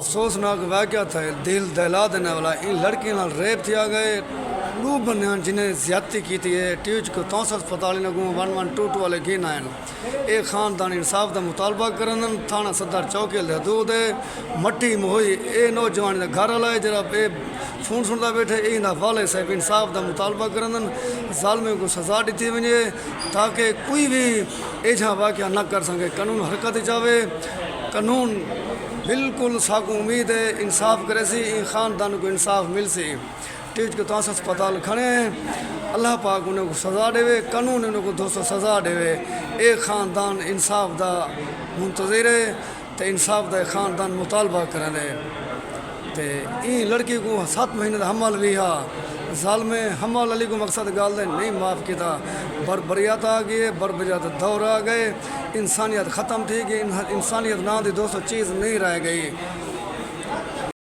افسوسناک واقعہ تھا، دل دہلا دینے والا۔ این لڑکی نال ریپ تھیا گئے، دو بندیاں جنہیں زیادتی کیتی ہے، ٹیوچ کو تونس ہسپتال نے گوں ون ون ٹو ٹو والے گھن آئے۔ اے خاندان انصاف دا مطالبہ کرندن، تھانہ صدر چوکی دے حدود ہے، مٹی مہوئی۔ اے نوجوان دا گھر والا ہے، جرا اے فون سندا بیٹھے، اے دا والد صاحب انصاف دا مطالبہ کرندن، ظالمیں کو سزا ڈتی ونجے، تاکہ کوئی بھی ایجھا واقعہ نہ کر سکے۔ قانون حرکت چاہے، قانون بالکل ساکو امید ہے انصاف کرے سی، این خاندان کو انصاف مل سی۔ ٹیچ کو تاس ہسپتال کھڑے ہیں، اللہ پاک انہیں کو سزا دے وے، قانون انہیں کو دوستو سزا دے وے۔ اے خاندان انصاف دا منتظر ہے، تے انصاف دا خاندان مطالبہ کرنے۔ تے این لڑکی کو سات مہینے دا حمل بھی ہا۔ ظالم حمل علی کو مقصد گال دے نہیں معاف کیتا۔ بربریات آ گئی، بربریات دور آ گئے، انسانیت ختم تھی گئی، ان-، انسانیت نام دی دوستو چیز نہیں رہ گئی۔